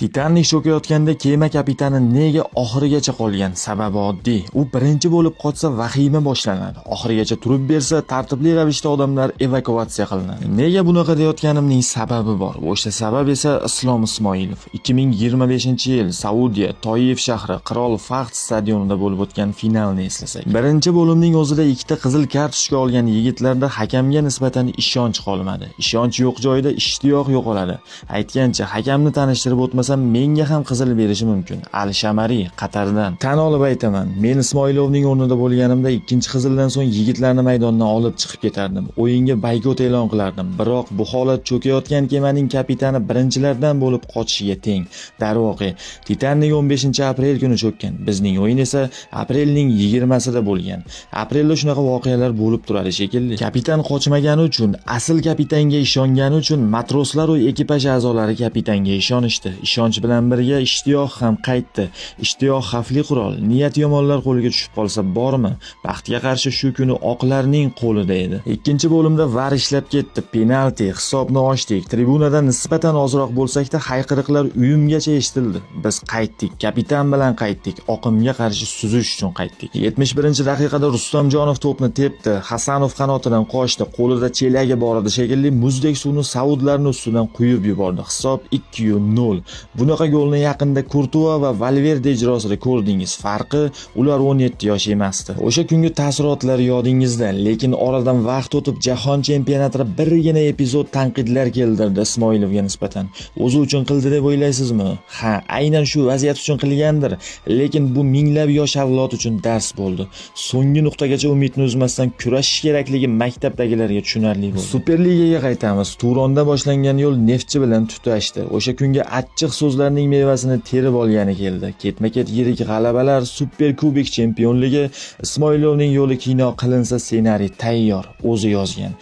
Titanik cho'kayotganda kema kapitani nega oxirigacha qolgan? Sababi oddiy. U birinchi bo'lib qotsa, vahima boshlanadi. Oxirigacha turib bersa, tartibli ravishda odamlar evakuatsiya qilinadi. Nega bunaqa deyotganimning sababi bor. O'sha sabab esa Islom Ismoilov. 2025-yil Saudiya Toif shahri Qirol Fahd stadionida bo'lib o'tgan finalni eslasak. Birinchi bo'limning o'zida ikkita qizil kartochka olgan yigitlarda hakamga nisbatan ishonch qolmadi. Ishonch yo'q joyda ishtiyoq yo'qoladi. Aytgancha, hakamni tanishtirib o'tmasam, menga ham qizil berishi mumkin. Al Shamari, Qatardan. Tan olib aytaman, men Ismoilovning o'rnida bo'lganimda ikkinchi qizildan so'ng yigitlarni maydondan olib chiqib ketardim. O'yinga boykot e'lon qilardim. Biroq bu holat cho'kayotgan kemaning kapitani birinchilardan bo'lib qochishiga teng. Darvoqe, Titanik 15-aprel kuni cho'kkan. Bizning o'yin esa aprelning 20sida bo'lgan. Aprelda shunaqa voqealar bo'lib turadi shekilli. Kapitan qochmagani uchun, asl kapitanga ishongani uchun matroslar va ekipaj a'zolari kapitanga ishonishdi. Ishonch bilan birga ishtiyoq ham qaytdi. Ishtiyoq xavfli qurol. Niyat yomonlar qo'liga tushib qolsa bormi? Baxtga qarshi shu kuni oqlarning qo'lida edi. Ikkinchi bo'limda VAR ishlab ketdi. Penalti, hisobni ochdik. Tribunada nisbatan ozroq bo'lsak-da, hayqiriqlar uyimgacha eshitildi. Biz qaytdik, kapitan bilan qaytdik. Oqimga qarshi suzish uchun qaytdik. 71-daqiqada Rustamjonov to'pni tepdi. Hasanov qanotidan qochdi. Qo'lida chelagi bor edi shekilli, muzdek suvni saudlarning ustidan quyib yubordi. Hisob 2-0. Bunaqa golni yaqinda Kurtua va Valverde ijrosida ko'rdingiz. Farqi, ular 17 yosh emasdi. O'sha kungi taassurotlar yodingizda, lekin oradan vaqt o'tib jahon chempionatida birgina epizod tanqidlar keltirdi Ismoilovga nisbatan. O'zi uchun qildi deb o'ylaysizmi? Ha, aynan shu vaziyat uchun qilgandir, lekin bu minglab yosh avlod uchun dars bo'ldi. So'nggi nuqtagacha umidni uzmasdan kurashish kerakligi maktabdagilarga tushunarli bo'ldi. Superligaga qaytamiz. Turonda boshlangan yo'l Neftchi bilan tutashdi. O'sha kungi achchiq so'zlarning mevasini terib olgani keldi. Ketma-ket yirik g'alabalar, Super Kubok chempionligi, Ismoilovning yo'li kino qilinsa, ssenariy tayyor, o'zi yozgan.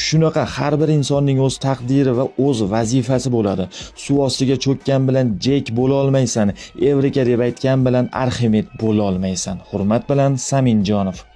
Shunaqa har bir insonning o'z taqdiri va o'z vazifasi bo'ladi. Suv ostiga cho'kkan bilan Jek bo'la olmaysan, Evrika deb aytgan bilan Arximed bo'la olmaysan. Hurmat bilan, Saminjonov.